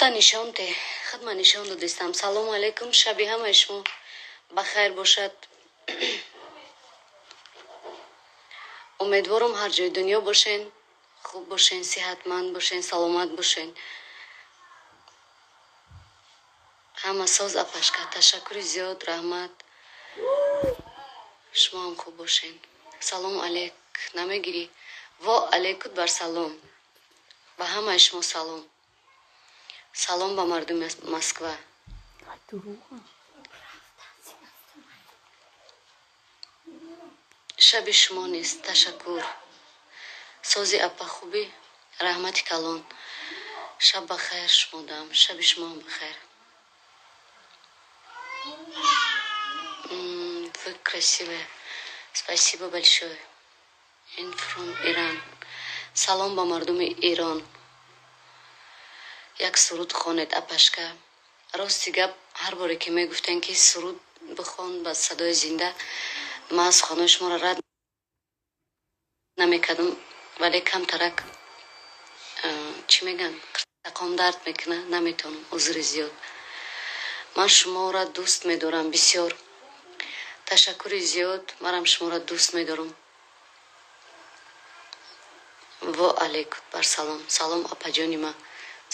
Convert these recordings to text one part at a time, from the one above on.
Худта нишон те. Худ ман нишон додистам. Салому алайкум. Шаби ҳамаи шумо ба хайр бошад. Умедворам ҳар ҷои дунё бошен, хуб бошен, сиҳатманд бошен, саломат бошен. Ҳама соз апашка. Ташаккури зиёд, раҳмат. Шумо ҳам хуб бошен. Салом алейк намегирӣ? Во алейкут бар салом. Ба ҳамаи шумо салом. Салом ба мардуми Москва. Шаби шумо низ ташаккур. Сози апа хубӣ? Раҳмати калон. Шаб ба хайр шумодам. Шаби шумоам ба хайр. Вы красивая. Спасибо большое. In from Iran. Салом ба мардуми Ирон. Як суруд хонед апашка. Рости гап, ҳар боре ки мегуфтем ки суруд бихон ба садои зинда, ман аз хонаи шуморо рад намекардам, вале камтарак чӣ мегӯянд, қиртақом дард мекунад, наметавонам, узри зиёд. Ман шуморо дӯст медорам бисёр. Ташаккури зиёд, манам шуморо дӯст медорам. Во алейкум бар салом. Салом апаҷони ман.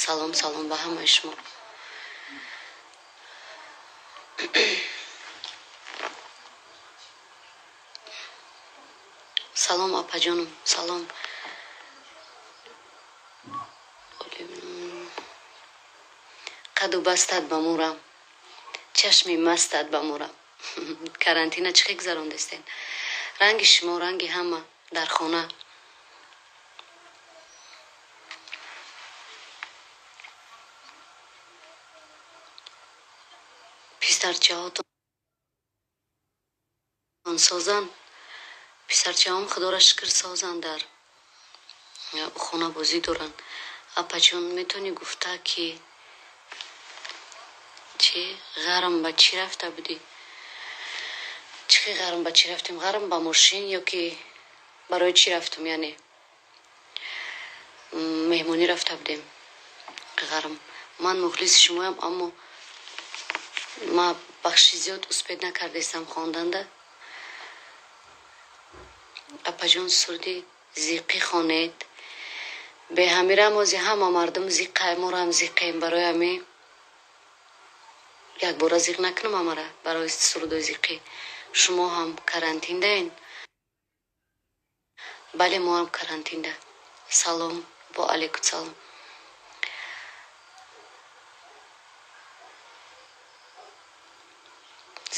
Салом, салом ба ҳамаи шумо. Салом апаҷонам, салом. Қаду бастат ба мурам, чашми мастат ба мурам. Карантина чӣ хел гузарондистен? Ранги шумо, ранги ҳама дар хона. Писарчаҳотон созанд? Писарчаҳом худоро шукр созанд, дар хона бозӣ доранд. Апаҷон, метавонӣ гуфта ки чӣ ғарм ба чӣ рафта будӣ? Чӣ хел ғарм ба чӣ рафтем? Ғарм ба мошин ё ки барои чӣ рафтум? Яъне меҳмонӣ рафта будем. Ғарм. Ман мухлиси шумоям, аммо ма бахши зиёд успед накардестам хонданда. Апаҷон, суруди зиқӣ хонед. Беҳамирам ози ҳама мардум зиқа, морам зиқем. Барои ҳами якбора зиқ накунам ҳамара барои сурудои зиқӣ. Шумо ҳам карантиндаен? Бале, мо ҳам карантинда. Салом, во алейкум салом.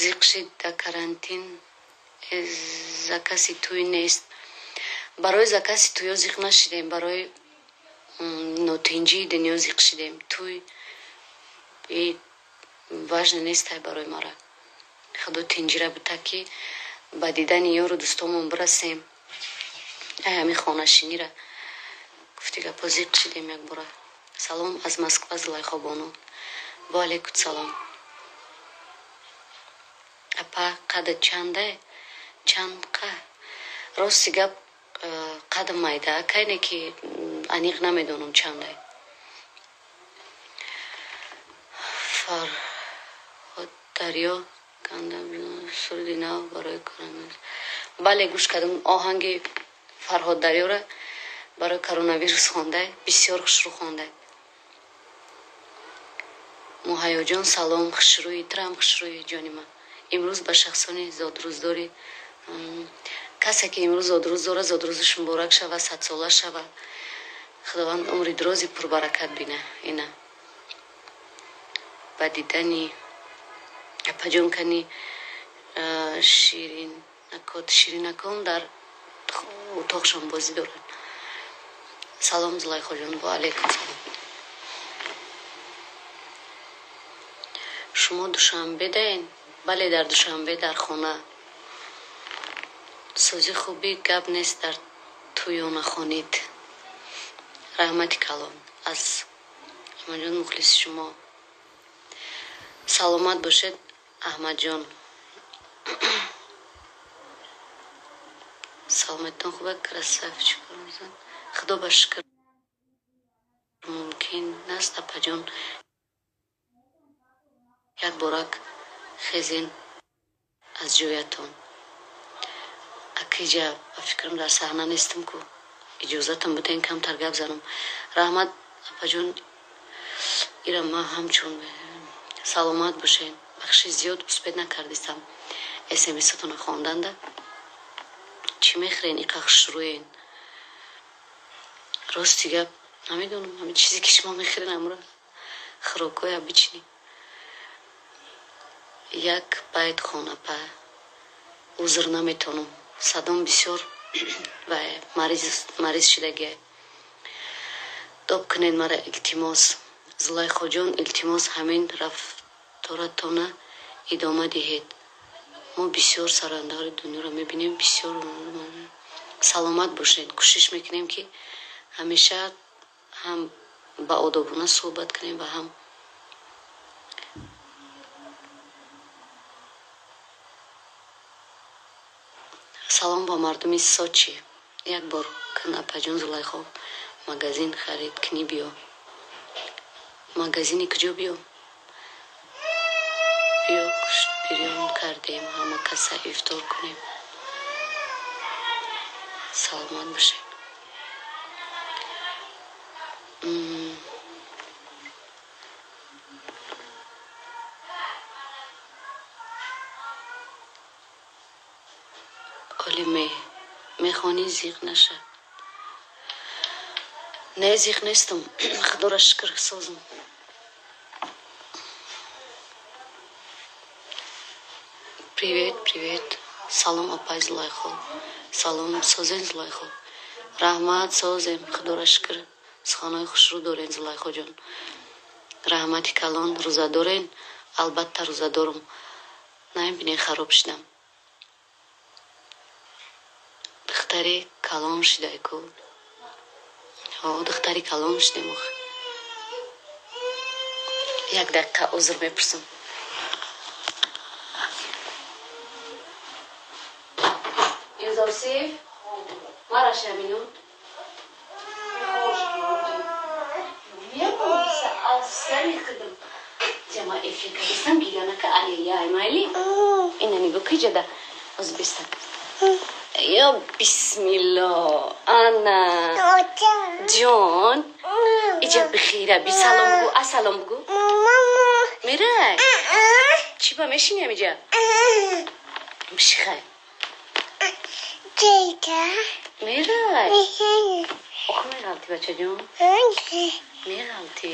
Зиқ шид дар карантин, закази тӯй нест. Барои закази тӯё зиқ нашидем, барои нотинҷии дунё зиқ шидем. Тӯй важно нестай барои мара. Худо тинҷира бита ки ба дидани ёру дӯстомон бирасем. Ай ҳамин хонашинира гуфти гапо зиқ шидем якбора. Салом аз Москва, Зулайхобону. Во алейкум салом. Апа, қадат чанда? Чанд қа? Рости гап, қадам майда, кайне ки аниқ намедонам чандай. Фарҳод Дарё канда суруди нав барои коронавирус. Бале, гӯш кардам оҳанги Фарҳод Дарёра барои коронавирус хондай, бисёр хушрӯ хондай. Муҳайёҷон салом, хушрӯи трам, хушрӯи ҷони ман. Имрӯз ба шахсони зодрӯздори, касе ки имрӯз зодрӯз дорад, зодрӯзаш муборак шава, садсола шава. Худованд умри дрози пурбаракат бина. Ина ба дидани апаҷон кани ширинакот, ширинакон дар утоқшон бозӣ доранд. Салом Зулайхоҷон, ва алейкум салом. Шумо Душанбе даен? Бале, дар Душанбе, дар хона. Сози хубӣ гап нест, дар тӯёна хонед. Раҳмати калон аз Аҳмадҷон, мухлиси шумо. Саломат бошед, Аҳмадҷон. Саломатитон хуба, красавчик. Худо ба шукр, мумкин. Мумкин наст, апаҷон, як борак хезен аз ҷоятон. Акиҷа ба фикрам дар саҳна нестам ку, иҷозатам буден камтар гап занам. Раҳмат, апаҷон, ира ма ҳамчун саломат бошен. Бахши зиёд успед накардистам смсатона хонданда. Чӣ мехӯрен, иқа хушрӯен? Рости гап намедонам, ҳамин чизе ки шумо мехӯрен, амро хӯрокҳои обычни. Як байт хон, апа. Узр, наметонам, садом бисёр ва мариз шидагия. Доб кунед мара, илтимос. Зулайхоҷон, илтимос, ҳамин рафторатона идома диҳед. Мо бисёр сарояндаҳои дунёро мебинем, бисёр саломат бошед. Кӯшиш мекунем, ки ҳамеша ҳам ба одобона суҳбат кунем ва ҳам салом ба мардуми Сочи. Як бор кун, апаҷон Зулайхо, магазин харид кунӣ, биё. Магазини куҷо биё? Биё, гӯшт бирён кардем, ҳама каса ифтор кунем. Саломат бошед. Оли мехонӣ, зиқ наша. Не, зиқ нестам, худоро шукр, созм. Привет, привет, салом, апай Зулайхо. Салом, созен, Зулайхо? Раҳмат, созем, худоро шукр. Суханҳои хушрӯ дорен, Зулайхоҷон, раҳмати калон. Рӯза дорен? Албатта, рӯза дорам. Намебинен, хароб шудам. Духтари калон шидай ку. Ҳо, духтари калон шудем охи. Як дақиқа, узр мепурсам. Юзорсиф, мараша минут. Асали худам ҷама эфир кардистам, гирянака, ай-яй, майли. Ина нигоҳ киҷада озбиста. Ё бисмилло, ана ҷон, иҷа бихира, би салом бугу, ассалом бугу. Мерай чӣ ба мешини амиҷа? Бишихай. Мерай, ох, меғалти, бачаҷон, меғалти.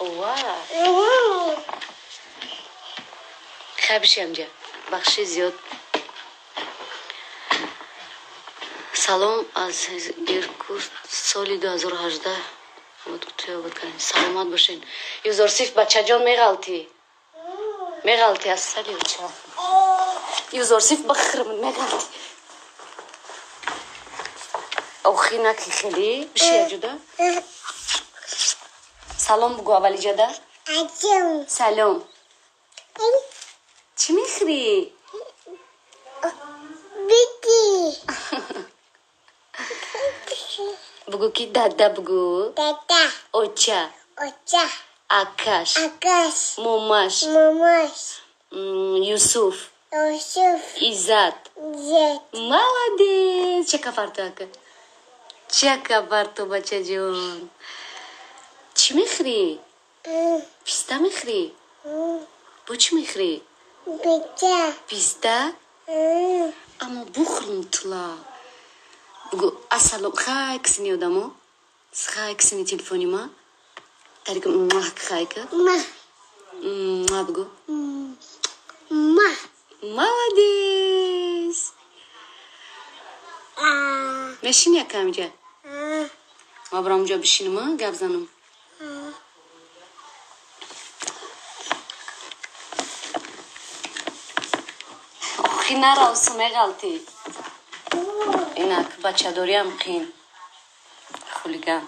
Ова, хай, биши амҷа. Бахши зиёд. Салом аз Иркут, соли 2018. Саломат бошед. Юзорсиф, бачаҷон, меғалти, меғалти, ассали оча. Юзорсиф, бахрм, меғалти. Охи, наки хеле, биши аҷуда. Салом бугу аввали ҷада. Салом. Чӣ мехӯрӣ? Бити. Бугу ки дада бугу. Дада. Оча. Оча. Акаш. Акаш. Момаш. Момаш. Юсуф. Юсуф. Иззат. Иззат. Молодец. Чака фарту, ака. Чака фарту, бачаҷон. Чӣ мехӯрӣ? Писта мехӯрӣ? Бо чӣ мехӯрӣ? Писта. Писта? Аммо бухӯрм тула. Бугу ассалом, хай кисини одамо. Хай кисини телефони ма. Тарика муах хайка. Ма. Муа бугу. Ма. Молодец. Мешини ака амҷа? Ма барам ҷо бишинам, гап занам. Охи, наравсу, меғалтӣ. Инак бачадориам қин. Хулиган.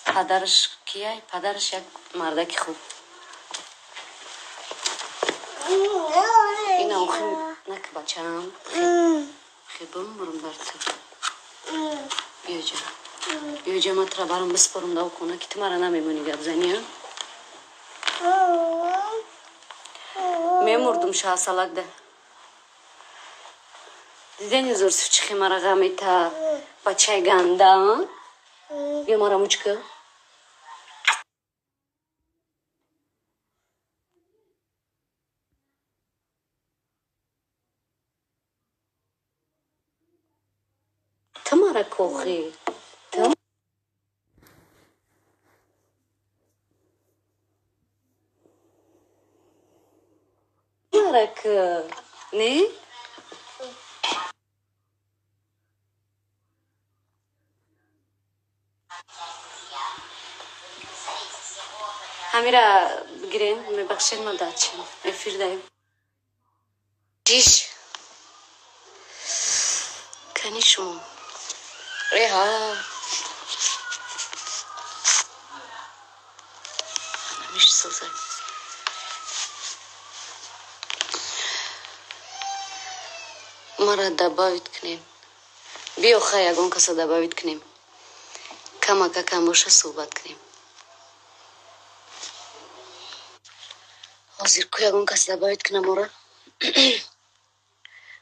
Падараш кияй? Падараш як мардаки хуб. Ина охи, нак, бачаам. Хе бумрум дар ту. Биёҷа, биёҷа, ман тура барам биспорам дар хона, ки ту мара намемонӣ гап занӣ, а? Мемурдум шаҳсалакда. Дидени Зурсиф чихи мара ғамита, бачаи ганда, а? Биё мара мучка. Ту мара кохӣ. Ту мара к не? Ҳамира бигирен, мебахшед, ма дачем. Эфир даем. Шиш. Кани шумо. Эҳа. Намешсозад. Мара добавить кунем. Биё, хай, ягон каса добавить кунем. Камака кам боша, суҳбат кунем. Ҳозир ку ягон кас добавить кунам ора.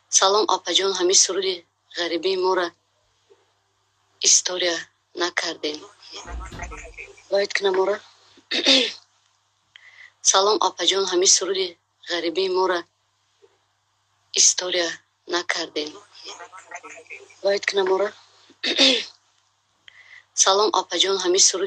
Салом, апаҷон, ҳамин суруди ғарибии мора история накардем. Добавить кунам ора. Салом, апаҷон, ҳамин суруди ғарибии мора история накардем. Добавить кунам ора. Салом, апаҷон, ҳамин суруди